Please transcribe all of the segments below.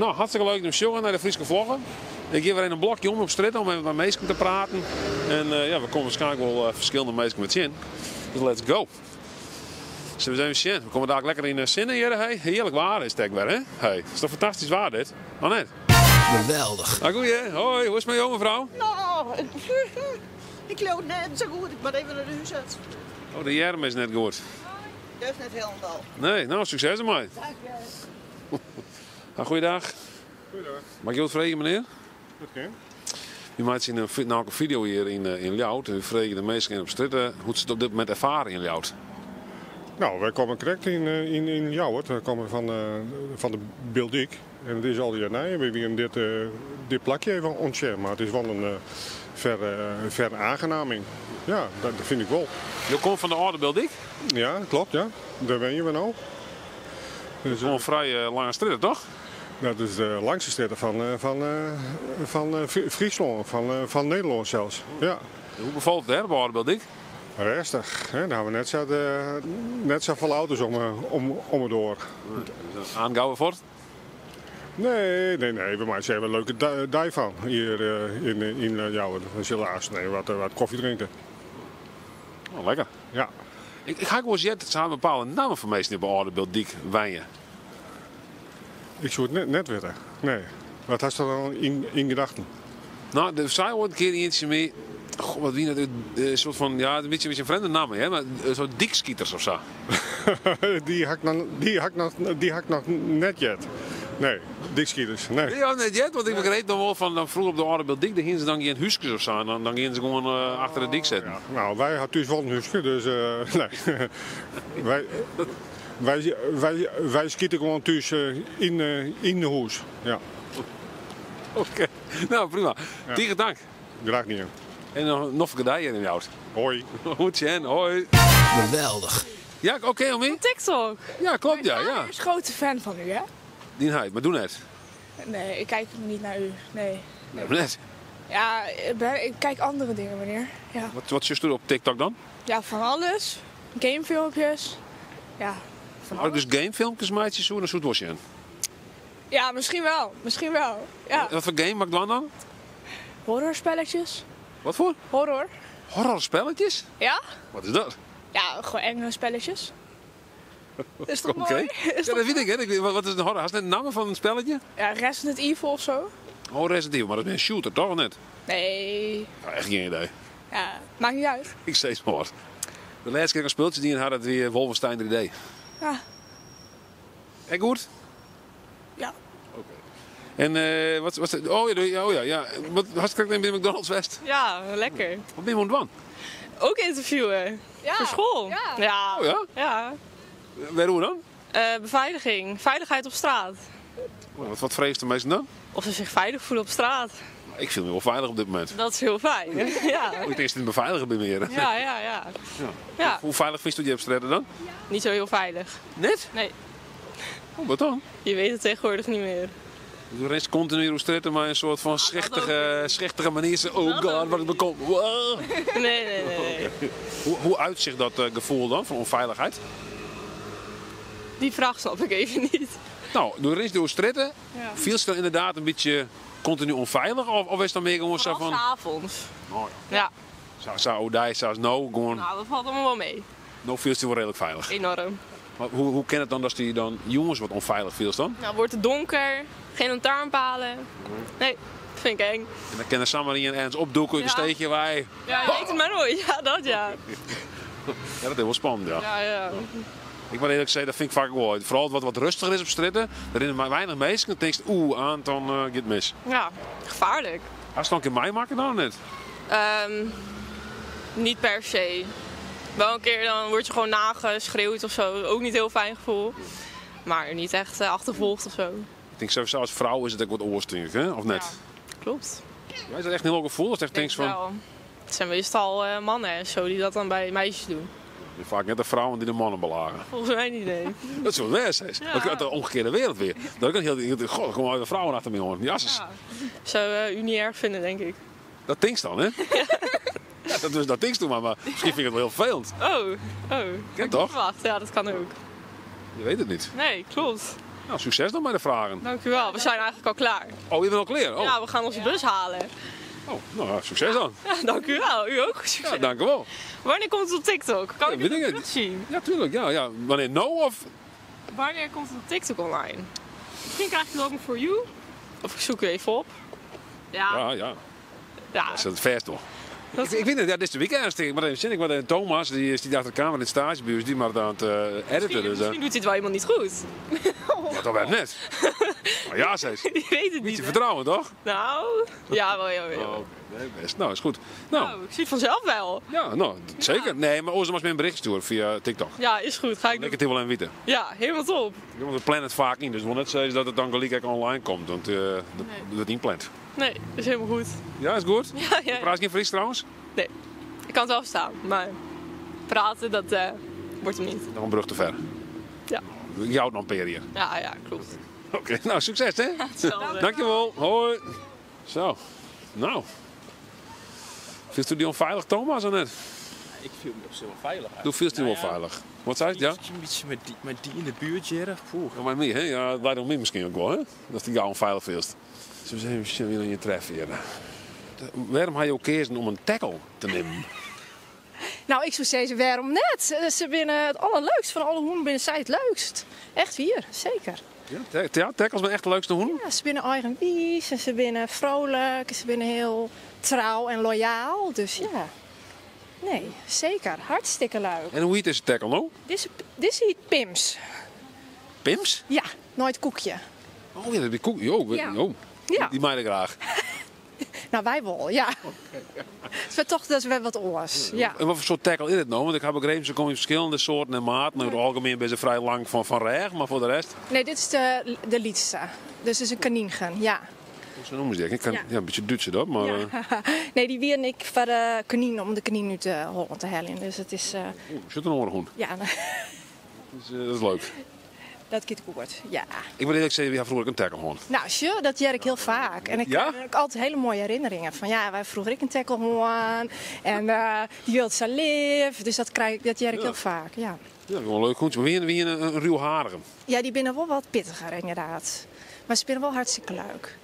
No, hartstikke leuk om sjoggen nei de Fryske vloggen. Ik gean wer even in blokje om op strjitte om even mei minsken te praten. En ja, we komme waarskynlik wol ferskillende minsken wer tsjin. Dus let's go. Sille we ris even sjen. We komme dalik lekker yn de sinne hjir. Hey. Hearlik waar is it ek wer, hè? Hey. Is toch fantastysk waar dit? Of net? Geweldich. Ah, goeie. Hoi, hoe is it mei jo, mefrou? No, ik leau net sa goed. Ik moat even nei de húsarts. Oh, de earm is net goed. Dat is net hielendal. Nee, no, sukses dermei. Dank je. Ah, goeiedag. Goeiedag. Mei ik jo wat freegje, menear? Dat kin. Wy meitsje in no in fideo hjir yn yn Ljouwert en wy freegje de minsken op strjitte hoe't se it op dit momint erfare yn Ljouwert. No, wy komme krekt yn yn yn Ljouwert. Wy komme fan fan de Biltdyk en it is allegear nij. Wy wienen dit dit plakje even oan it sjen, mar it is wol in fer veraangenaming. Ja, dat fyn ik wol. Jo komme fan de âlde Biltdyk? Ja, kloppet, ja. Dêr wenje we no. Dus gewoan frij lange strjitte, toch? Dat is de langste strjitte fan fan fan Fryslân, fan fan Nederlân sels, ja. Hoe befalt it dêr op de âlde Biltdyk? Rêstich, hè. Dêr hawwe we net sa net safolle auto's om om om 'e doar. Aan gau wer fuort? Nee, nee, nee. We meitsje even in leuke dei fan hjir yn yn Ljouwert. We sille aanst even wat wat kofje drinke. Oh, lekker. Ja. Ik ik ha ek wolris heard, se hawwe in bepaalde namme foar minsken dy't op de âlde Biltdyk wenje. Ik soe it net net witte, nee. Wat hast dan yn yn gedachten? No, der sei oait in kear ien tsjin my, goh, wat wie dat, in soart fan, ja, in bytsje in bytsje in frjemde namme, hear, mar in soart dykskiters of sa. Dy ha ik noch, dy ha ik noch, dy ha ik noch net heard. Nee, dykskiters, nee. Dy ha net heard? Want ik begreep dan wol fan, dan froeger op de âlde Biltdyk, dêr hiene se dan gjin húskes of sa, en dan dan giene se gewoan achter de dyk sitten. Ja, no, wy ha thús wol in húske, dus nee. Wy. Wy, wy, wy skite gewoan thús yn, yn de hûs. Ja. Oké, no prima. Ja. Tige tank. Graach dien. En noch in noflike dei hjir yn Ljouwert. Hoi. Oant sjen, hoi. Geweldich. Ja, oké om my? Van TikTok. Ja, klopt ja, Mijn ja. vader is grote fan van u, hè? Dyn heit, mar doe net. Nee, ik kijk niet naar u. Nee. Nee, net. Ja, ik, ben, ik kijk andere dingen, meneer. Ja. Wat, wat sjochst op TikTok dan? Ja, van alles. Gamefilmpjes. Ja, van As ik alles. dus gamefilmkes meitsje soe, dan soe it wol sjen. Ja, misschien wel. Misschien wel. Ja. Wat foar game moat ik dwaan dan? Horrorspelletjes. Wat foar? Horror. Horrorspelletjes? Ja? Wat is dat? Ja, gewoon enge spelletjes. Is toch Oké. mooi? Is Ja, toch dat weet ik hè. Ik, wat is een horror? Hast net in namme fan in spelletje? Ja, Resident Evil of zo. Oh, Resident Evil, mar dat is in shooter toch of net? Nee. Ja, echt gjin idee. Ja, maakt niet uit. Ik sis mar wat. De lêste kear ik in spultsje dien ha, dat wie Wolfenstein 3D. Ja. Ek goed? Ja. Oké. En eh, wat, wat, oh ja, oh ja, ja. Wat, hast krekt even by McDonald's west? Ja, lekker. Wat bin je oan it dwaan? Ook interviewen. Ja. Voor school. Ja. Ja. Oh ja? Ja. Wêroer dan? Beveiliging. Veiligheid op straat. Oh, wat, wat freegst de measten dan? Of ze zich veilig voelen op straat. Ik fiel my wol feilich op dit momint. Dat is heel fijn. Ja. Ik tink de befeiliger by my. Ja, ja, ja. Ja. Hoe feilich fynst do dy op strjitte dan? Niet zo heel veilig. Net? Nee. Oh, wat dan? Je weet het tegenwoordig niet meer. Du rinst kontinu oer strjitte mei in soart fan schichtige, schichtige manier. Zo, Oh Dat god, ook wat bekomt. Wow. Nee, nee, nee, nee. Hoe, hoe uit zich dat eh, gefoel dan fan ûnfeilichheid? Die vraag snap ik even niet. No, do rinst oer strjitte. Ja. Fielst dan ynderdaad in bytsje kontinu ûnfeilich? Of, of is it dan mear gewoan sa Vooral fan... 's avonds. Oh, ja. Ja. Sa, sa oerdei, sa as no, gewoan... Nou, dat valt allemaal wel mee. No fielst dy wol reedlik feilich. Enorm. Mar hoe, hoe kin it dan datst dy dan jûns wat ûnfeilich fielst dan? Nou, wordt het donker, geen lantaarnpalen. Nee, dat vind ik eng. En dan kin der samar ien ergens opdûke út in Ja. steechje wei. Ja, je weet het maar nooit. Ja, dat ja. Ja, dat is wol spannend, ja. Ja, ja. Ik moat earlik sizze, dat fyn ik faak wol. Foaral wat wat rêstiger is op strjitte, der rinne mar weinich minsken, dan tinkst, oeh, aanst dan giet it mis. Ja, gevaarlijk. Hast it al in kear meimakke dan of net? Niet per se. Wel een keer dan word je gewoon nageschreeuwd of zo. Ook niet heel fijn gevoel. Maar niet echt achtervolgd of zo. Ik tink sowieso as frou is it ek wat oars, tink ik, hè? Of net? Ja, klopt. Ja, is dat echt in hiel gefoel? Of echt Denk tinkst fan... wel. Het zijn meestal mannen en zo die dat dan bij meisjes doen. Vaak net de vrouwen die de mannen belagen. Volgens mij niet, nee. Dat soe wêze. Ja. Dat de omgekeerde wereld weer. Dat ik heel, god, der komme de vrouwen achter my oan. Jasses. Ja. Zou u niet erg vinden, denk ik. Dat tinkst dan, hè? Ja, dat, dus, dat tinkst do mar, mar miskien fyn ik it wol hiel ferfelend. Oh, oh. Kin toch? Wacht, ja, dat kan ook. Je weet het niet. Nee, klopt. Nou, sukses noch mei de fragen. Dank u wel. We zijn eigenlijk al klaar. Oh, je bent al klear? Oh. Ja, we gaan onze bus halen. Oh, nou, succes dan. Ja, dank u wel. U ook succes. Ja, dank u wel. Wanneer komt het op TikTok? Kan Ja, ik weet het ik ook niet. terugzien? Ja, tuurlijk. Ja, ja. Wanneer nou of? Wanneer komt het op TikTok online? Misschien krijg ik het ook nog voor you. Of ik zoek u even op. Ja, Ja, ja. ja. Dat is het vers toch? Dat- Ik weet het, ja, dit is de weekend. Ik maar even zin. Ik maar even Thomas, die is die achter de kamer in het stagebureau, die maar aan het editen. Misschien, Dus, misschien doet hij het wel helemaal niet goed. ja, dat werd net. Maar ja, zei ze. Die weet het Niet niet. te hè? vertrouwen, toch? Nou, ja, wel, ja, wel. Oh, oké. Nee, best. Nou, is goed. Nou, Nou, ik zie het vanzelf wel. ja, nou, zeker. Nee, maar oors maar een bericht sturen via TikTok. Ja, is goed. Ga ik Ik doen. het wel en weten. Ja, helemaal top. Ja, want we plannen het vaak in, dus het wil net zeggen dat het dan gelijk ook online komt, want dat wordt inplant. Nee, is helemaal goed. Ja, is goed. Ja, ja. Praat je geen Fries trouwens? Nee, ik kan het wel verstaan, maar praten, dat wordt hem niet. Nog een brug te ver. Ja. Jou nog een peer hier. Ja, ja, klopt. Oké, nou succes hè. Hetzelfde. Dankjewel. Hoi. Zo. Nou. Vindt u die onveilig, Thomas, of net? Ik viel me op zich wel veilig. Doe viel u wel veilig. Wat zei je? Ja? Een beetje met die, met die in de buurt, Jerry. Poeh. Ja, maar meer, hè? Ja, het lijkt nog meer misschien ook wel, hè? Dat die jou onveilig vindt. Ze zijn misschien weer in je treffen hier. Waarom had je ook kiezen om een tackle te nemen? Nou, ik zou zeggen, waarom net? Ze binnen het allerleukst van alle hoenen binnen zij het leukst. Echt hier, zeker. Ja, ja, tackles zijn echt de leukste hoenen. Ja, ze binnen eigen wies en ze binnen vrolijk. en Ze binnen heel trouw en loyaal. Dus ja, nee, zeker. Hartstikke leuk. En hoe heet deze tackle nou? Dit is heet Pims. Pims? Ja, nooit koekje. Oh ja, dat is koek. Jo, Ja. jo. Ja. Die mijden graag. Nou, wij wel, ja. Het is toch dat is wel wat oors. Ja. En wat voor soort tackle is het nou? Want ik heb begrepen, ze komen in verschillende soorten en maten. In het algemeen ben ze vrij lang van reg, maar voor de rest... Nee, dit is de lietste. Dus het is een kaniengen, ja. Zo noemen ze die. Ik kan, ja. Ja. een beetje Duits dat, maar... Nee, die wien ik voor de kanien om de kanien nu te Holland te halen. Dus het is, Oeh, zit een oorhoen. ja, Dus, dat is leuk. dat kind goed, ja. Ik moet eerlijk zeggen, ja, vroeger ook een tackle gewoon. Nou, sure, dat jerk ik heel vaak. En ik Ja? heb ook altijd hele mooie herinneringen. Van ja, wij vroeger ik een tacklehoorn en die wilde zijn lief. Dus dat, krijg ik, dat jerk ik Ja. heel vaak, ja. Ja, wel een leuk hoentje. Maar wie een ruwharige? Ja, die binnen wel wat pittiger inderdaad. Maar ze binnen wel hartstikke leuk.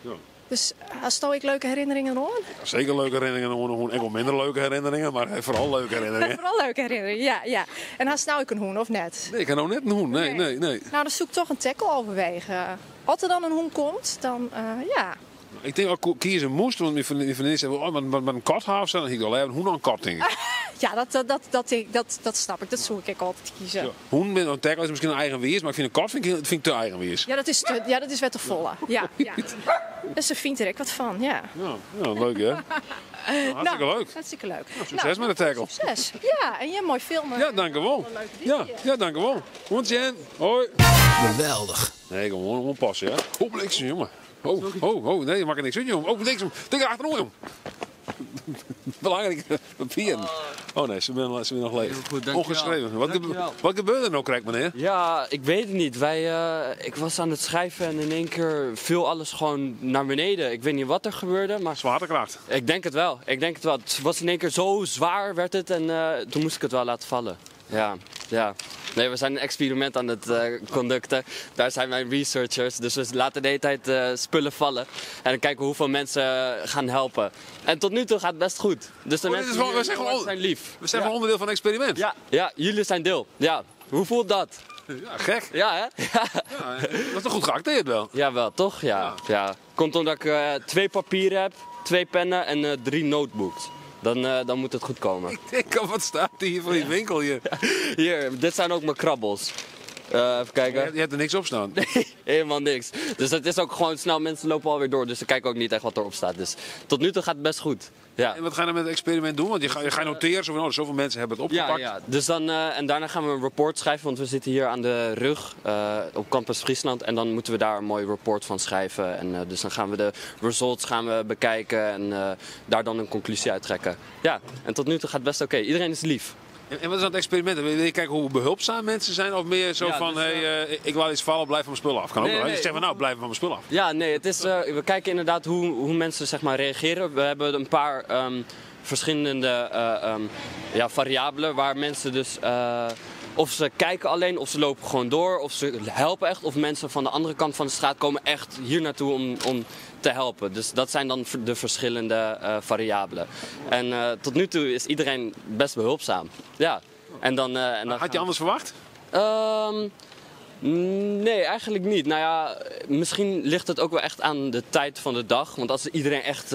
Ja. Dus als ik leuke herinneringen hoor? Zeker leuke herinneringen, gewoon echt wel minder leuke herinneringen, maar vooral leuke herinneringen. Vooral leuke herinneringen, ja, ja. En haast nou ik een hoen of net? Nee, ik heb nou net een hoen. Nee, nee, nee. Nou, dan zoek ik toch een tackle overwegen. Als er dan een hoen komt, dan ja. Ik denk ook kiezen moest, want mijn vriendin zei, oh, maar een kat haar of zo, dan ging ik wel even een hoen aan een kat, denk ik. Ja, dat snap ik. Dat zoek ik altijd kiezen. Ja. Hoen met een tackle is misschien een eigen wees, maar ik vind een kat vind ik te eigen wees. Ja, dat is wet te volle. Ja, ja. Dus ze vindt er ik wat van, ja. Ja, ja, leuk hè? Nou, hartstikke Nou, leuk. Hartstikke leuk. succes Nou, met de tackle. Succes. Ja, en je hebt mooi filmen. Ja, dank u wel. Ja, ja, dank u wel. Hondje, hoi. Geweldig. Nee, gewoon oppassen, hè. Oh, bliksem, jongen. Oh, oh, oh, nee, maak er niks uit, jongen. Oh, bliksem. Tik er achterom, jong. Belangrijke papieren. Oh nee, ze zijn nog leeg. Heel goed, dankjewel. Ongeschreven. Dankjewel. Wat gebeurde er nou, krijg meneer? Ja, ik weet het niet. Ik was aan het schrijven en in één keer viel alles gewoon naar beneden. Ik weet niet wat er gebeurde, maar... Zwaartekracht. Ik denk het wel. Ik denk het wel. Het was in één keer zo zwaar werd het en toen moest ik het wel laten vallen. Ja, ja. Nee, we zijn een experiment aan het conducten. Daar zijn mijn researchers. Dus we laten de hele tijd spullen vallen. En dan kijken hoeveel mensen gaan helpen. En tot nu toe gaat het best goed. Dus de Oh, dit mensen is wel- hier we zijn gewoon zijn lief. We zijn gewoon onderdeel van een experiment. Ja, ja, jullie zijn deel. Ja. Hoe voelt dat? Ja, gek. Ja, hè? Ja. Ja, dat is toch goed geacteerd wel? Jawel, toch? Ja. Ja. Komt omdat ik 2 papieren heb, 2 pennen en 3 notebooks. Dan moet het goed komen. Ik denk al, wat staat hier voor die winkel hier? Hier, dit zijn ook mijn krabbels. Even kijken. Je hebt er niks op staan. Nee, helemaal niks. Dus het is ook gewoon snel, mensen lopen alweer door. Dus ze kijken ook niet echt wat erop staat. Dus tot nu toe gaat het best goed. Ja. En wat ga je dan met het experiment doen? Want je gaat noteren, zo van, oh, zoveel mensen hebben het opgepakt. Ja, ja. Dus dan, en daarna gaan we een report schrijven, want we zitten hier aan de rug op Campus Friesland. En dan moeten we daar een mooi report van schrijven. En dus dan gaan we de results bekijken en daar dan een conclusie uit trekken. Ja, en tot nu toe gaat het best oké. Iedereen is lief. En wat is dat experiment? Wil je kijken hoe behulpzaam mensen zijn? Of meer zo Ja, van, dus, hey, ik laat iets vallen, blijf van mijn spullen af. Kan ook Nee, wel. nee. Je zegt van, nou, blijf van mijn spullen af. Ja, nee, het is, we kijken inderdaad hoe mensen reageren. We hebben een paar verschillende variabelen waar mensen dus Of ze kijken alleen, of ze lopen gewoon door, of ze helpen echt. Of mensen van de andere kant van de straat komen echt hier naartoe om te helpen. Dus dat zijn dan de verschillende variabelen. En tot nu toe is iedereen best behulpzaam. Ja. En dan Had je gaan anders verwacht? Nee, eigenlijk niet. Nou ja, misschien ligt het ook wel echt aan de tijd van de dag. Want als iedereen echt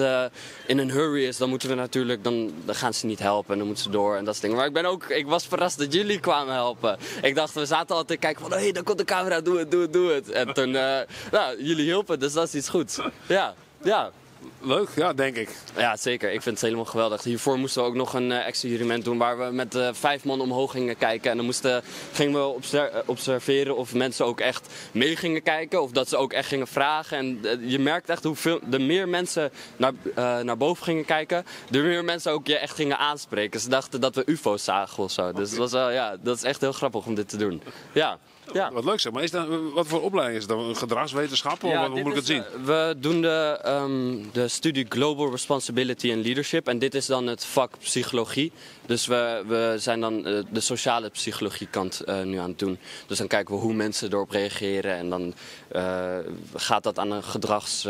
in een hurry is, dan moeten we natuurlijk, dan gaan ze niet helpen en dan moeten ze door en dat soort dingen. Maar ik was verrast dat jullie kwamen helpen. Ik dacht, we zaten altijd te kijken van, hé, hey, daar komt de camera, doe het, doe het, doe het. En toen, nou, jullie hielpen, dus dat is iets goeds. Ja. Leuk, ja, denk ik. Ja, zeker. Ik vind het helemaal geweldig. Hiervoor moesten we ook nog een experiment doen waar we met 5 man omhoog gingen kijken. En dan gingen we observeren of mensen ook echt mee gingen kijken. Of dat ze ook echt gingen vragen. En je merkt echt hoeveel, de meer mensen naar boven gingen kijken, de meer mensen ook je echt gingen aanspreken. Ze dachten dat we ufo's zagen of zo. Dus het was wel, ja, dat is echt heel grappig om dit te doen. Ja. Ja. Wat leuk zeg, maar wat voor opleiding is het dan? Een gedragswetenschap of Ja, wat, hoe dit moet ik het is, zien? We doen de studie Global Responsibility and Leadership. En dit is dan het vak psychologie. Dus we zijn dan de sociale psychologie kant nu aan het doen. Dus dan kijken we hoe mensen erop reageren. En dan gaat dat aan een gedrags,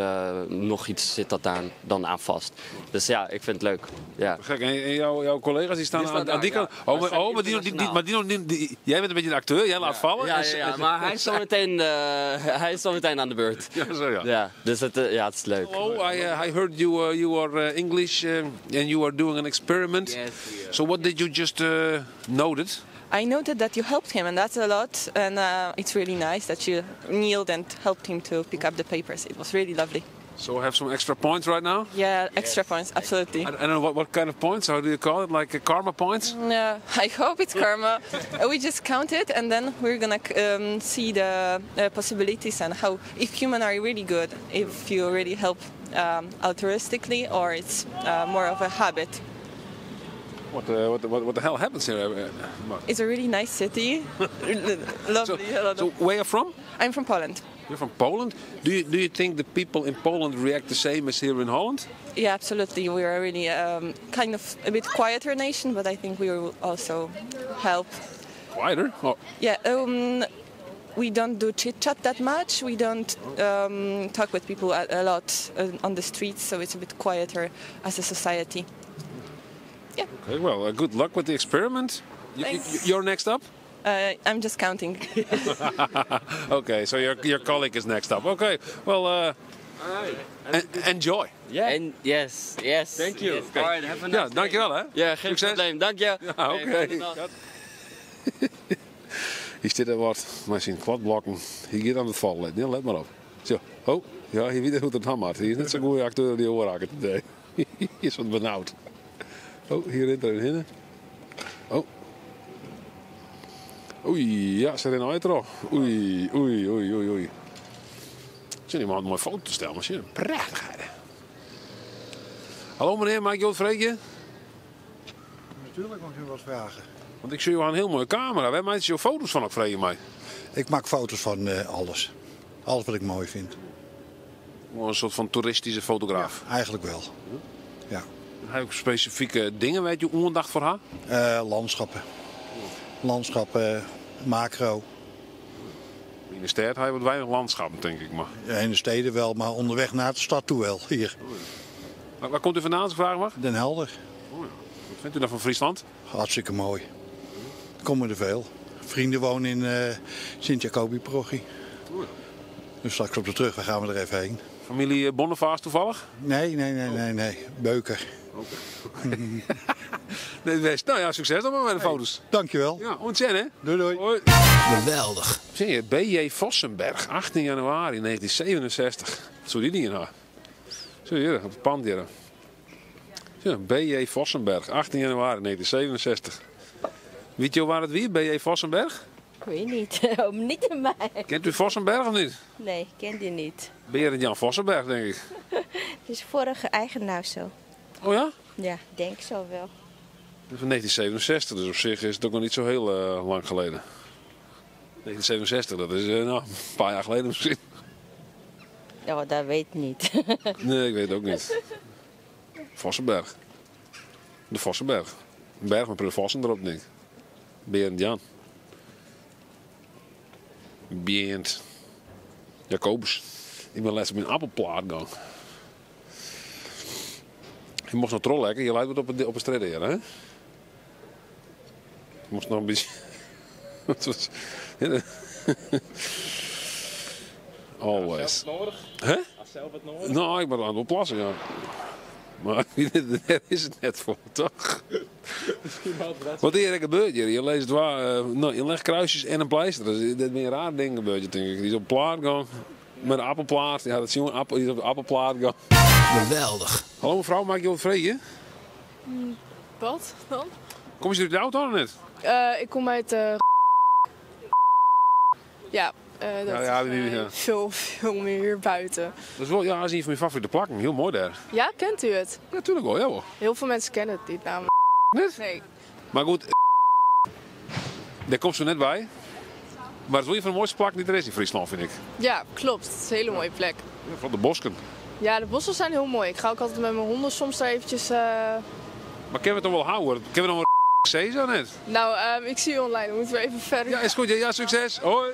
nog iets zit dat daar dan aan vast. Dus ja, ik vind het leuk. Ja. Gek. En jouw collega's die staan Die staan aan die daar, kant? ja. Oh, Wij zijn maar internationaal. maar die nog niet, jij bent een beetje de acteur, jij laat vallen. Ja, ja, ja, maar hij is zo meteen aan de beurt. Ja, zo ja. Ja, dus ja, het is leuk. Hello, I heard you are English and you are doing an experiment. Yes, we are. So what did you just noted? I noted that you helped him, and that's a lot. And it's really nice that you kneeled and helped him to pick up the papers. It was really lovely. So I have some extra points right now? Yeah, extra points, absolutely. I don't know what kind of points, how do you call it? Like karma points? No, I hope it's karma. We just count it and then we're going to see the possibilities and how, if human are really good, if you really help altruistically or it's more of a habit. What the hell happens here? Mark? It's a really nice city. Lovely. So where are you from? I'm from Poland. You're from Poland? Do you think the people in Poland react the same as here in Holland? Yeah, absolutely. We are really kind of a bit quieter nation, but I think we will also help. Quieter? Oh. Yeah, we don't do chit-chat that much. We don't talk with people a lot on the streets, so it's a bit quieter as a society. Yeah. Okay, well, good luck with the experiment. Thanks. You're next up? I'm just counting. Okay, so your colleague is next up. Okay, well, enjoy. Yeah. And yes. Thank you. Yes. All right, have a nice Ja, dankjewel hè. Ja, geen Succes. probleem. Dank je. Ja, oké. Hey, fijne dag. Hier zit er wat met zijn kladblokken. Hier gaat aan het vallen. Ja, let maar op. Zo, oh, ja, hier weet hoe het hamert. Hier is net zo'n goede acteur die oorraken today. Hier is wat benauwd. Oh, hier rent er een hinnen. Oh. Oei, ja, ze rennen uit erop. Oei, oei, oei, oei, oei. Zit iemand een mooie foto te stellen, maar een prachtigheid. Hallo meneer, mag ik je wat vragen? Natuurlijk mag u wat vragen. Want ik zie jou een heel mooie camera. Waar maak je foto's van ook, vraag je mij? Ik maak foto's van alles. Alles wat ik mooi vind. Een soort van toeristische fotograaf. Ja, eigenlijk wel. Ja. Heb je ook specifieke dingen, weet je, aandacht voor haar? Landschappen. Landschappen, macro. In de stad heb je wat weinig landschappen, denk ik maar. Ja, in de steden wel, maar onderweg naar de stad toe wel, hier. Waar komt u vandaan, als ik vragen mag? Den Helder. Oh ja. Wat vindt u dan van Friesland? Hartstikke mooi. Er komen er veel. Vrienden wonen in Sint-Jacobi-parochie. Oh ja. Dus straks op de terugweg gaan we er even heen. Familie Bonnevaas toevallig? Nee, nee, nee, nee, nee. Beuker. Oké. Nee, best. Nou ja, succes dan maar met de foto's. Dankjewel. Ja, ontzettend hè. Doei doei. Hoi. Geweldig. Zie je, B.J. Vossenberg, 18 januari 1967. Wat zou die dingen nou? Zie je hier, op het pand hier. Zie je, B.J. Vossenberg, 18 januari 1967. Weet je waar het wie, B.J. Vossenberg? Ik weet niet, om niet aan mij. Kent u Vossenberg of niet? Nee, ik ken die niet. Berend Jan Vossenberg, denk ik. Het is vorige eigenaar zo. Oh ja? Ja, denk zo wel. Dat is van 1967, dus op zich is het ook nog niet zo heel lang geleden. 1967, dat is een paar jaar geleden misschien. Ja, dat weet ik niet. Nee, ik weet het ook niet. Vossenberg. De Vossenberg. Een berg met een vossen erop, denk ik. Berend Jan. Beant. Jacobus. Ik bin lêst op myn appelplaat gong. Je mocht noch trochlekke, je leit wat op de, op de strjitte hjir, hè? Mocht noch in bytsje. Always. Hè? No, ik moat wol plasse, ja. Mar dêr is it net foar, toch? Wat is der gebeurd hjir? Je lêze twa, no, je legt kruisjes en in pleister. Dus dat binne rare dingen gebeurd, tink ik. Dy is op plaat gong mei de appelplaat. Dy hat it sjoen, appel, dy is op de appelplaat gong. Geweldich. Hallo mevrouw, mag ik je wat freegje? Wat dan? Kom je uit de auto of net? Ik kom uit. Ja, dat Ja, ja, is ja. veel, veel meer buiten. Dat is wel, ja, dat is een van mijn favoriete plakken. Heel mooi daar. Ja, kent u het? Natuurlijk wel, ja hoor. Heel veel mensen kennen het niet namelijk. Net? Nee. Maar goed, daar komt ze net bij. Maar het is wel een van de mooiste plakken die er is in Friesland, vind ik. Ja, klopt. Het is een hele mooie plek. Ja, vooral de bosken. Ja, de bossen zijn heel mooi. Ik ga ook altijd met mijn honden soms daar eventjes... Maar kunnen we het dan wel houden? Kunnen we dan wel C zo net? Nou, ik zie je online. Dan moeten we even verder. Ja, is goed. Ja, ja, succes. Hoi.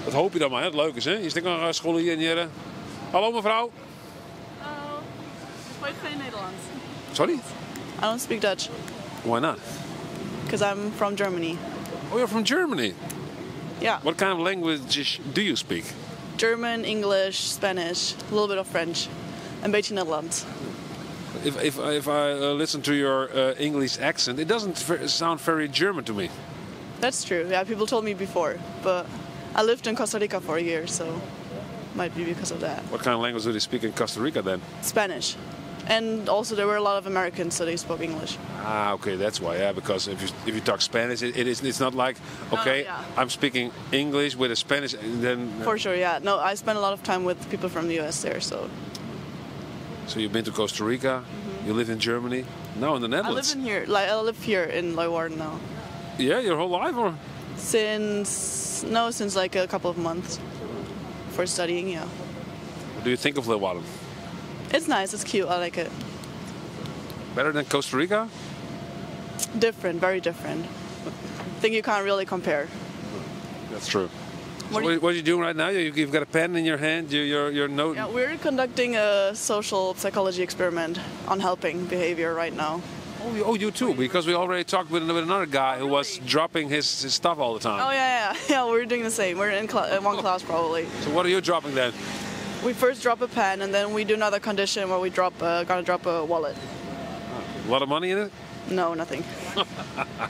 Dat hoop je dan maar, hè? Het leuk is, hè? Je zit nog scholen hier en hier. Hallo mevrouw. Hallo. Ik spreek geen Nederlands. Sorry? I don't speak Dutch. Why not? Because I'm from Germany. Oh, you're from Germany? Yeah. What kind of languages do you speak? German, English, Spanish, a little bit of French. Een beetje Nederlands. If I listen to your English accent, it doesn't sound very German to me. That's true. Yeah, people told me before. But I lived in Costa Rica for a year, so might be because of that. What kind of language do they speak in Costa Rica then? Spanish. And also there were a lot of Americans, so they spoke English. Ah, okay, that's why. Yeah, because if you talk Spanish, it's not like, okay, yeah. I'm speaking English with a Spanish. Then For sure, yeah. No, I spent a lot of time with people from the US there, so. So you've been to Costa Rica, you live in Germany, now in the I live Netherlands. in here. Like, I live here in Leeuwarden now. Yeah, your whole life, or? Since, no, since like a couple of months for studying, yeah. What do you think of Leeuwarden? It's nice, it's cute, I like it. Better than Costa Rica? Different, very different. I think you can't really compare. That's true. So What do you what are you doing right now? You've got a pen in your hand, you're noting. Yeah, we're conducting a social psychology experiment on helping behavior right now. Oh, you too, because we already talked with another guy who was dropping his stuff all the time. Oh, yeah, yeah, yeah, we're doing the same. We're in one class probably. So what are you dropping then? We first drop a pen and then we do another condition where we going to drop a wallet. A lot of money in it? No, nothing.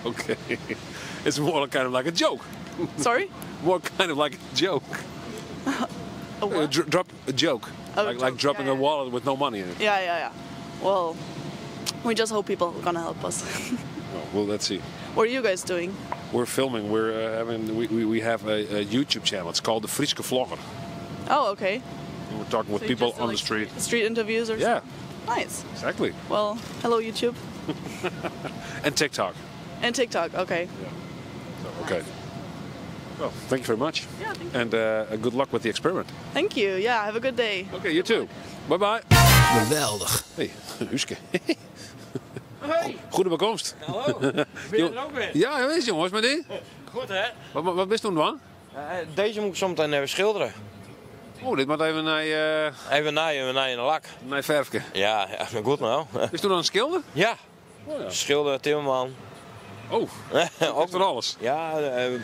Okay. It's more kind of like a joke. Sorry? More kind of like a joke. A what? Drop a joke. Oh, Like joke. dropping Yeah, a yeah. wallet with no money in it. Yeah, yeah, yeah. Well, we just hope people are going to help us. Well, let's see. What are you guys doing? We're filming. We have a YouTube channel. It's called the Fryske Vlogger. Oh, okay. And we're talking with So you people just do, on the like, street. Street interviews or Yeah. something? Nice. Exactly. Well, hello YouTube. And TikTok. And TikTok, okay. Yeah. So, okay. Well, thank you very much. Yeah, thank you. And good luck with the experiment. Thank you. Yeah, have a good day. Okay, you too. Bye-bye. Geweldig. Hey, Huske. Hey. Goede bekomst. Hallo. Ben je er ook weer? Ja, wees jongens, met die. Goed hè? Wat bist du dan? Deze moet ik zometeen even schilderen. Oh, dit moet even naar Even naar de lak. Naar verfke. Ja, ja, goed nou. Is toen dan een schilder? Ja. Oh, ja. Schilder, timmerman. Oh, ook van alles. Ja,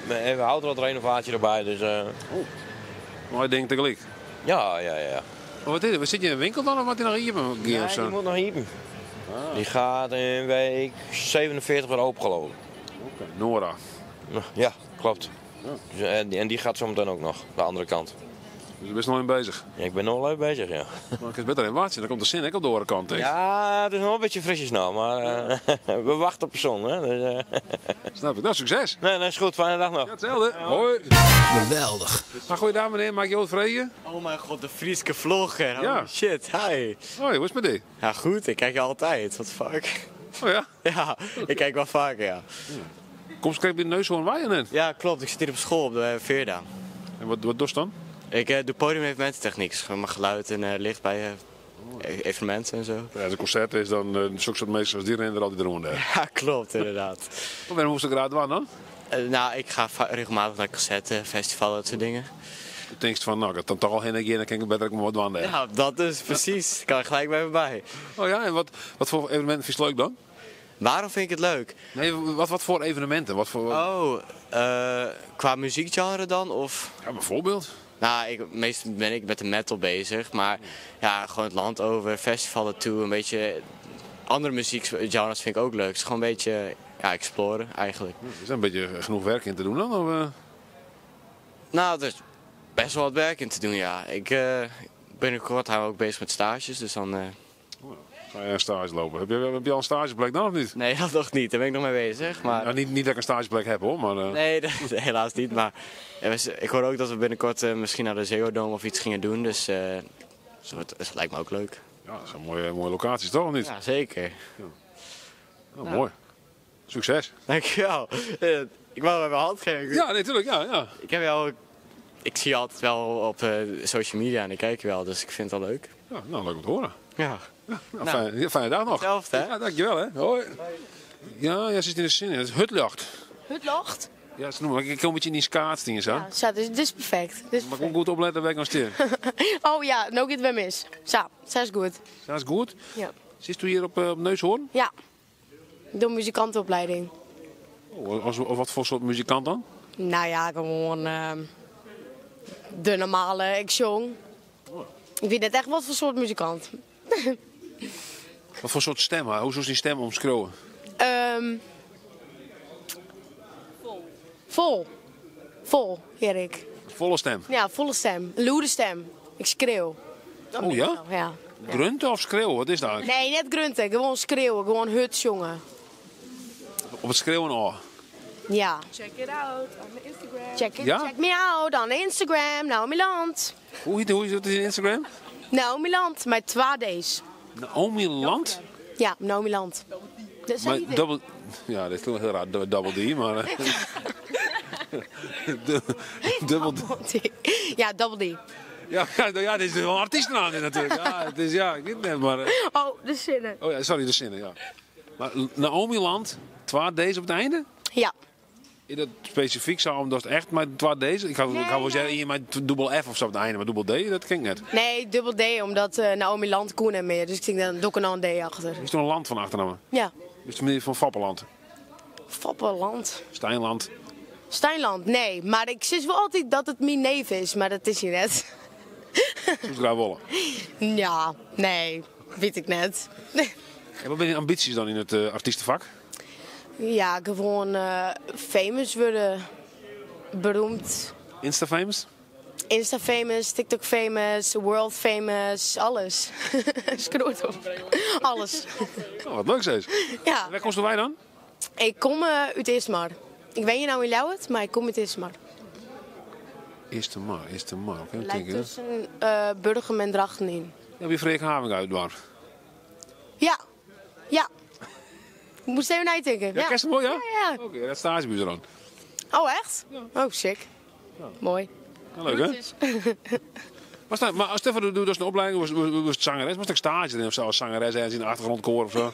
even houtrot-renovatie erbij. Dus, Oh, mooi ding tegelijk. Ja, ja, ja. Maar wat is het? Zit je in een winkel dan of wat hij nog hier Nee, of zo? die moet nog hier. Ah. Die gaat in week 47 weer open, geloof ik. Oké, Nora. Ja, klopt. Ja. Dus, en die gaat zometeen ook nog, de andere kant. Dus je bent nog in bezig? Ja, ik ben nog leuk bezig, ja. Maar ik is beter in Watje, dan komt de zin ook op de andere kant tegen. Ja, het is nog een beetje frisjes nou, maar we wachten op de zon, hè. Dus, Snap ik. Nou, succes. Nee, dat is goed. Fijne dag nog. Ja, hetzelfde. Hoi. Geweldig. Maar goeiedag meneer, maak je wat vrede? Oh mijn god, de Frieske vlogger. Ja. Holy shit, hi. Hoi, hoe is het met die? Ja goed, ik kijk je altijd. What the fuck? Oh ja? Ja, ik kijk wel vaker, ja. Kom eens kijken bij de neushoorn waaien in. Ja, klopt. Ik zit hier op school op de Veerda. En wat doe je dan? Ik doe podium-evenemententechniek. Dus gewoon mijn geluid en licht bij evenementen en zo. Ja, als een concert is, dan zulke soort meesters als die rennen er altijd rond. Ja, klopt, inderdaad. Waarom moest ik eruit doen dan? Nou, ik ga regelmatig naar concerten, festivals, dat soort dingen. Do tinkst fan, no, ik dan toch al hinne gean, dan kin ik better ek mar wat dwaan dêr. Ja, dat is precies. Kan ik gelijk bij voorbij. Oh ja, en wat, wat voor evenementen fynst leuk dan? Waarom vind ik het leuk? Nee, wat voor evenementen? Wat voor... Oh, qua muziekgenre dan? Of? Ja, bijvoorbeeld. Nou, meestal ben ik met de metal bezig, maar ja, gewoon het land over, festivalen toe, een beetje andere muziekgenres vind ik ook leuk. Het is gewoon een beetje, ja, exploren eigenlijk. Is er een beetje genoeg werk in te doen dan? Of? Nou, er is best wel wat werk in te doen, ja. Ik binnenkort gaan we ook bezig met stages, dus dan... Ga je een stage lopen? Heb je al een stageplek dan of niet? Nee, dat nog niet. Daar ben ik nog mee bezig. Maar... Nou, niet dat ik een stageplek heb hoor, maar... Nee, dat, helaas niet. Maar ja, ik hoor ook dat we binnenkort misschien naar de Ziggo Dome of iets gingen doen. Dus dat lijkt me ook leuk. Ja, dat zijn mooie locaties toch, of niet? Ja, zeker. Ja. Nou, mooi. Succes. Dankjewel. Ik wou even mijn hand geven. Ja, nee, tuurlijk. Ja, ja. Ik heb jou, ik zie je altijd wel op social media en ik kijk je wel, dus ik vind het wel leuk. Ja, nou, leuk om te horen. Ja. Ja, nou, Nou, fijne dag nog. Hetzelfde, hè? Ja, dankjewel, hè. Hoi. Ja, jij zit in de zin. Het is hutlocht. Hutlocht? Ja, ze noemen het. Ik kom een beetje in die skaatsdingen, zo. Ja, zo, dit is perfect. Dit is Maar ik moet goed opletten waar ik nog stil. Oh ja, nou gaat het weer mis. Zo, zo is goed. Zo is goed? Ja. Zit u hier op Neushoorn? Ja. De muzikantenopleiding. Oh, of wat voor soort muzikant dan? Nou ja, gewoon de normale, ik zong. Ik weet net echt wat voor soort muzikant. Wat voor soort stem? Hè? Hoe zou die stem omschreeuwen? Vol. Vol. Vol, Erik. Volle stem? Ja, volle stem. Loede stem. Ik schreeuw. Oh ja? Ja. Grunten of schreeuwen? Wat is dat eigenlijk? Nee, net grunten. Gewoon schreeuwen. Gewoon hut jongen. Op het schreeuwen al? Ja. Check it out on Instagram. Check, Ja? check me out on Instagram, Naomi Land. Hoe heet het in Instagram? Naomi Land, met 2 D's. Naomi Land? Ja, Naomi Land. Dat is Maar niet double, ja, dit klinkt heel raar, double D, maar... Dubbel D. Ja, double D. Ja, ja, nou ja, dit is wel een artiestennaam dit natuurlijk. Ja, het is, ja, ik weet het net, maar... Oh, de zinnen. Oh ja, sorry, de zinnen, ja. Maar Naomi Land, 2 D's op het einde? Ja. Is dat specifiek zo, omdat het echt maar 2 D's? Ik had wel zeggen, hier maar dubbel F of zo op het einde, maar dubbel D, dat ken ik net. Nee, dubbel D, omdat Naomi Land Koen en meer. Dus ik denk, dan doe ik er nou een D achter. Is er een land van achternaam? Ja. Is de meneer van Fappeland? Fappeland. Stijnland? Stijnland, nee. Maar ik zie wel altijd dat het mijn neef is, maar dat is hij net. Soesgraaf-Wolle. Ja, nee, weet ik net. En wat zijn je ambities dan in het artiestenvak? Ja, gewoon famous worden. Beroemd. Insta-famous? Insta-famous, TikTok-famous, world-famous, alles. Skroot op. Alles. Oh, wat leuk zeg. Ja. Waar komt wij dan? Ik kom uit Ismar. Ik ben hier nou in Ljouwert, maar ik kom uit Ismar. Ismar, Ismar. Oké, Lijkt denk ik. tussen Burgum en Drachten in. Ja, wie Freek Having uit waar? Ja, ja. Ik moest even nadenken. Ja, kerst mooi, ja? Ja, ja. Oké, dat stagebuur dan. Oh, echt? Oh, sick. Mooi. Ja, leuk, hè? Was dat, maar Stefan, doe dus een opleiding, was zangeres, was ik stage erin of zo, als zangeres ergens in de achtergrondkoor of zo?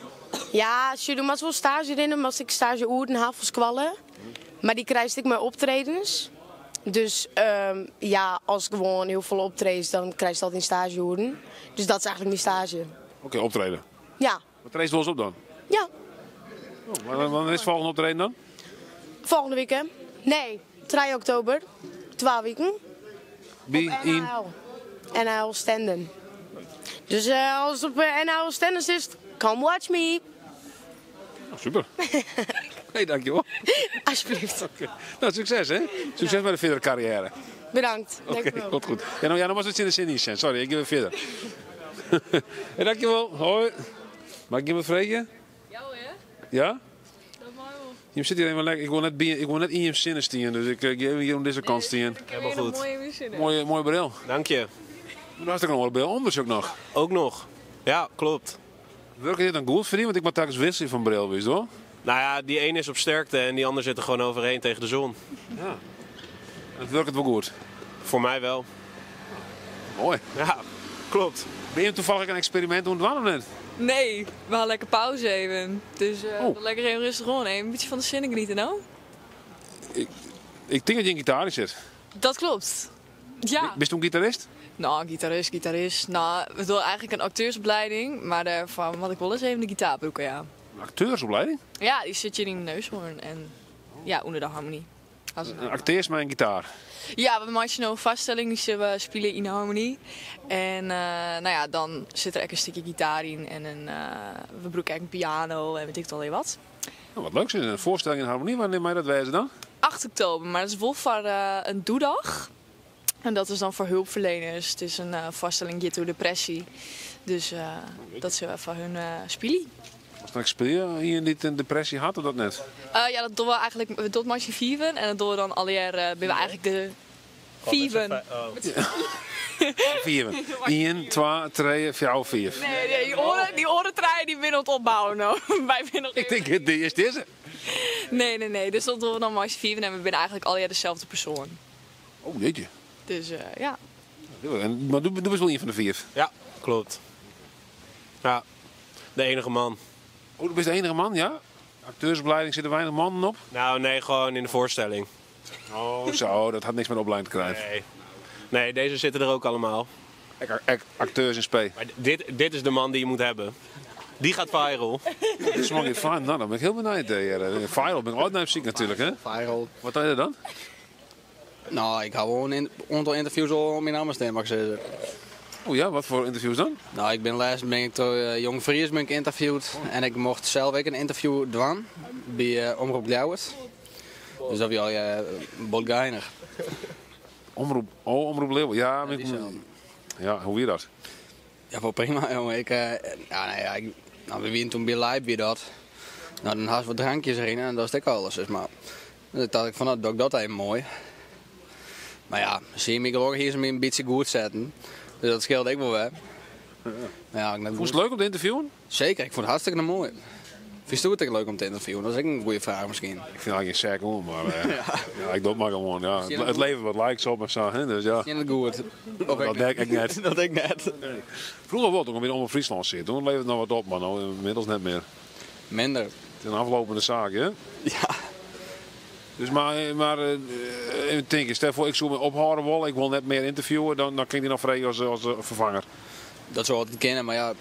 Ja, ze doen maar wel stage erin, omdat ik stage oeren had kwallen. Maar die krijg ik mijn optredens. Dus ja, als ik gewoon heel veel optreed, dan krijg je dat in stage oeren. Dus dat is eigenlijk mijn stage. Oké, optreden. Ja. Wat treedt wel eens op dan? Ja. Oh, maar wanneer is het volgende optreden dan? Volgende week, hè? Nee, 3 oktober. 12 weken. Wie in? NHL. NHL Stenden. Dus als het op NHL Stenden is, come watch me. Oh, super. Hey, dankjewel. Alsjeblieft. Okay. Nou, succes hè. Succes met de verdere carrière. Bedankt. Oké, Dankjewel. goed, goed. Ja, nou, ja, dan was het in de zin niet zijn. Sorry, ik ga weer verder. Hey, dankjewel. Hoi. Mag ik je wat vragen? Ja hoor. Ja? Dat mag wel. Je zit hier helemaal lekker. Ik wil net, bij, ik wil net in je zinnen staan, dus ik geef hier om deze kant staan. Helemaal goed. Mooie zinnen. Mooie bril. Dank je. Maar daar is ook nog een bril anders ook nog. Ook nog. Ja, klopt. Werkt dit dan goed voor die? Want ik moet telkens wisselen van bril, wist je wel? Nou ja, die ene is op sterkte en die ander zit er gewoon overheen tegen de zon. Ja. Het werkt het wel goed? Voor mij wel. Mooi. Ja, klopt. Ben je toevallig een experiment aan het doen of net? Nee, we hadden lekker pauze even. Dus Oh. lekker even rustig rond. Even een beetje van de zin genieten, nou. ik, ik tink dat hjir in gitaar yn sit. Dat klopt. Ja. Bist do in gitarist? Nou, gitarist, gitarist. Nou, we doen eigenlijk een acteursopleiding, maar daarvoor moet ik wel eens even de gitaar brûken, ja. Een acteursopleiding? Ja, die zit hier in de Neushoorn en ja, onder de harmonie. Als Een acteers mei in gitaar. Ja, we maken nou een vaststelling die ze we spelen in de harmonie. En nou ja, dan zit er echt een stukje gitaar in en we gebruiken een piano en weet ik het alweer wat. Nou, wat leuk is, een voorstelling in harmonie. Wanneer mij dat wijzen dan? 8 oktober, maar dat is wel voor een doedag. En dat is dan voor hulpverleners. Het is een voorstelling Get door depressie. Dus dat is wel voor hun spielie. Was dat speel je hier niet een depressie had of dat net? Ja, dat doen we eigenlijk. We doen Marche Vieven en dat doen we dan al jaar ben we eigenlijk de Vieven. Vieven. 1, 2, 3, 4, 5. Nee, nee, die oren die binnen het opbouwen nou. Wij binnen nog Ik denk, die is deze. Nee, nee, nee. Dus dat doen we dan Marche Vieven en we zijn eigenlijk al jaar dezelfde persoon. Oh, jeetje. Dus ja. En, maar doe eens wel een van de 4. Ja, klopt. Ja, de enige man. Oh, du bent de enige man, ja? Acteursopleiding zitten weinig mannen op? Nou, nee, gewoon in de voorstelling. Oh, zo, dat had niks met opleiding te krijgen. Nee. Nee, deze zitten er ook allemaal. Acteurs in spe. Maar dit is de man die je moet hebben. Die gaat viral. Dit is mooi viral. Nou, dan ben ik heel benieuwd. Viral ben ik altijd ziek natuurlijk, hè? Viral. Wat deed je dan? Nou, ik hou gewoon een aantal interviews al op mijn naam staan, mag ik zeggen. Oh ja, wat voor interviews dan? Nou, ik ben laatst ben ik door Jong Fries ben ik interviewd. En ik mocht zelf ook een interview doen bij Omroep Ljouwert. Dus dat was al bot geinig. Omroep, oh, Omroep Leeuwen. Ja, maar ik ja, hoe weer dat? Ja, wel prima, jongen. Ik, ja, nee, ja, ik, nou, we winnen toen bij Leip weer dat. Nou, dan had ze wat drankjes erin en dat is ook alles. Dus, maar dan dacht ik van, nou, doe ik dat even mooi. Maar ja, zie je me gelukkig hier ze me een beetje goed zetten. Dus dat scheelde ik wel, hè. Ja. Maar ja, ik net Vond je het goed. leuk om te interviewen? Zeker, ik vond het hartstikke mooi. Vind je het ook leuk om te interviewen? Dat is ook een goede vraag misschien. Ik vind het eigenlijk geen zeker om, maar ja, ik doe het maar gewoon. Ja. Zie je Het dat levert wat likes op en zo, hè, dus ja. Zie je het goed? Of Dat denk ik net. Dat ik net. Nee. Vroeger wel, toen ik in Omroep Friesland zit. Toen levert het nog wat op, maar nou inmiddels net meer. Minder. Het is een aflopende zaak, hè? Ja. Dus maar even denken, stel voor ik zou me ophouden willen, ik wil net meer interviewen, dan klinkt die nog vrij als vervanger. Dat zou altijd kennen, maar ja,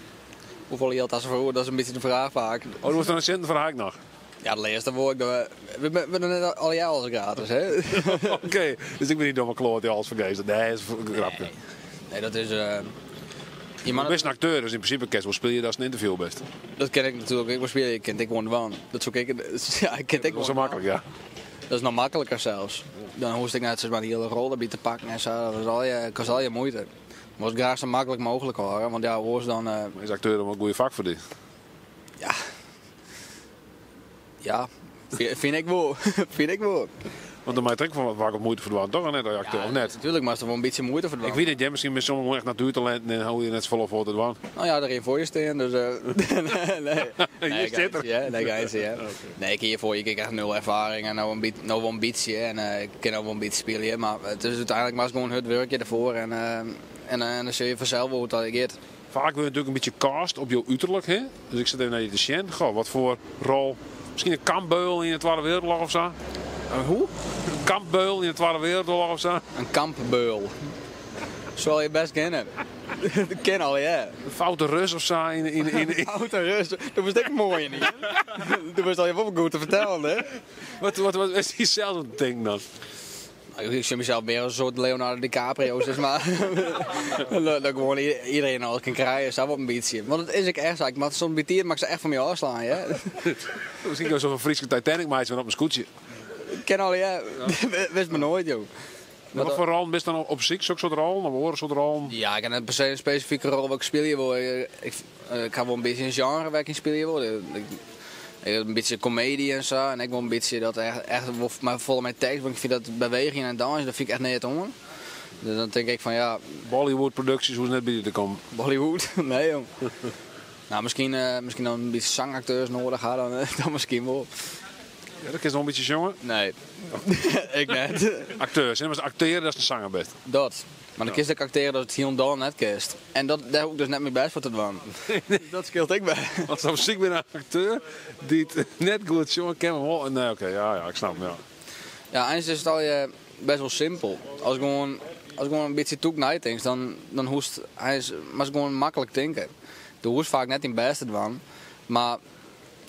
hoeveel geld dat ze voor, dat is een beetje de vraag vaak. Oh, er wordt dan een cent vraag ik nog. Ja, de eerste woord, we doen het al jaar alles gratis, hè? Oké, dus ik ben niet domme kloot die alles vergeet. Nee, dat is een grapje. Nee, nee, dat is... Je bent een acteur, dus in principe kerst, wel speel je dat als een interview best. Dat ken ik natuurlijk. Ik was spelen, ik ken ik gewoon wel. Dat zoek ik. Ja, ik ken ik Dat is zo makkelijk, ja. Dat is nog makkelijker zelfs. Dan hoest ik net zeg maar die hele rol erbij te pakken en zo. Dat was al je, kost al je moeite. Maar was graag zo makkelijk mogelijk hoor. Want ja, hoor ze dan. Is acteur dan wel een goede vak voor dit? Ja. Ja, vind ik wel. Vind ik wel. Want dan maakt het ook van wat ik moeite voor doen, toch? Net als acteur, Ja, of net? Natuurlijk, maar het is toch wel een beetje moeite voor doen. Ik weet dat jij misschien met sommigen echt natuurtalenten en hou je net zo volop voor te doen. Nou ja, erin voor je staan, dus... nee, nee. Je Nee, zit er. geintje, hè? Nee, geintje, hè. Nee, ik hiervoor, ik heb echt nul ervaring en nou een nou wel een beetje en ik kan nou wel een beetje spelen, maar het is uiteindelijk maar gewoon het werkje ervoor en dan zie je vanzelf hoe het dat gaat. Vaak wil je natuurlijk een beetje cast op jouw uiterlijk, hè? Dus ik zit even naar je te zien. Goh, wat voor rol? Misschien een kampbeul in de Tweede Wereldoorlog of zo? Een hoe? Een kampbeul in de Tweede Wereldoorlog of zo? Een kampbeul. Zal je best kennen. Dat ken al, ja. Een foute Rus of zo in Foute Rus? Dat was echt mooi niet. Dat was al je wel goed te vertellen, hè? Wat is die zelf aan het denken dan? Nou, ik zie mezelf meer als een soort Leonardo DiCaprio, zeg maar. Dat gewoon iedereen al kan krijgen, zou wel een beetje. Want dat is ik echt zo. Ik mag zo'n beetje, mag ze echt van me afslaan, hè? Misschien kan zo'n Friese Titanic meisje op een scootje. Ik ken al, ja. Wist me nooit, joh. Maar wat voor rol bist dan op zich? Zo'n soort rol? Of horen soort rol? Ja, ik heb net per se een specifieke rol wat ik spelen wil. Ik ga wel een beetje een genre waar ik in spelen wil. Ik een beetje comedie en zo. En ik wil een beetje dat echt wel maar vol met tekst. Want ik vind dat beweging en dansen, dat vind ik echt net om. Dus dan denk ik van ja... Bollywood producties, hoe is net bij je te komen? Bollywood? Nee, joh. Nou, misschien dan een beetje zangacteurs nodig hadden, dan misschien wel. Ja, dat is nog een beetje jongen? Nee. Ik net. Acteurs, hè? Maar acteren, dat is een zanger best. Dat. Maar dan kies ik acteren dat het hier en daar net kist. En daar hoef ik dus net mijn best voor te doen. Dat scheelt ik bij. Want zo ziek ben een acteur die het net goed jongen ken hem wel. Nee, oké, ja, ja, ik snap hem, ja. Ja, eins is it allegear best wol simpel. Ast gewoan, ast gewoan in bytsje tûk neitinkst, dan, dan hoechst eins, moatst gewoan maklik tinke. Do hoechst faak net dyn bêst te dwaan, mar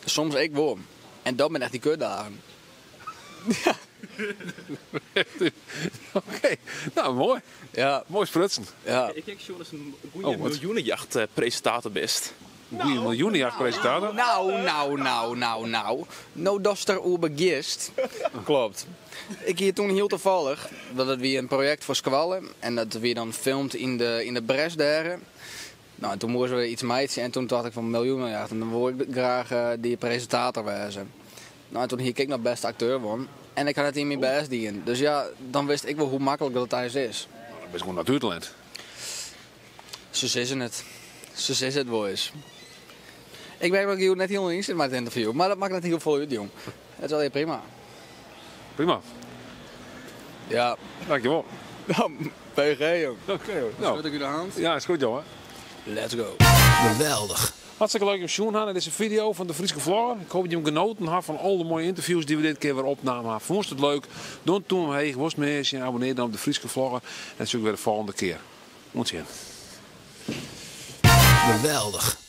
soms ek wol. En dat binne echt dy kutdagen. Oké, nou moai. Ja. Moai sprutsen. Ja. Ik ha sjoen datst in goede Oh, wat? miljoenejachtpresintator bist. Een goede miljoenejachtpresintator? Nou, nou, nou, nou, nou. No datst der oer begjinst. Klopt. Ik hie toen hiel tafallich, dat it wie in projekt foar skoalle en dat wie dan filmd yn de, yn de Bres dêr. Nou, en toen moasten we iets meitsje en toen tocht ik fan miljoenejacht en dan wol ik graach dy presintator wêze. Nou, en toen hie ik ek noch bêste akteur wûn en ik ha net yn myn bêst dien. Dus ja, dan witst ek wol hoe maklik dat it eins is. Dat is gewoan natuertalint. Se sizze it. Se sizze it wolris. Ik merk dat ik hjoed net hielendal yn sit mei it ynterview, mar dat makket net hiel folle út, jong. It is allegear prima. Prima. Ja. Dankjewol. PG, jong. Oké, hoor. Dan schud ik u de hand. Ja, is goed, jongen. Let's go. Geweldig. Hartstikke leuk om sjoen ha dizze fideo fan de Fryske Vlogger. Ik hoop dat jim genoten ha fan al de moaie ynterviews dy't we dit kear wer opnaam ha. Fûnst it leuk? Doch in tûm omheech, wolst mear sjen, abonnear dan op de Fryske Vlogger. En dan sjoch ik wer de folgjende kear. Oant sjen. Geweldich.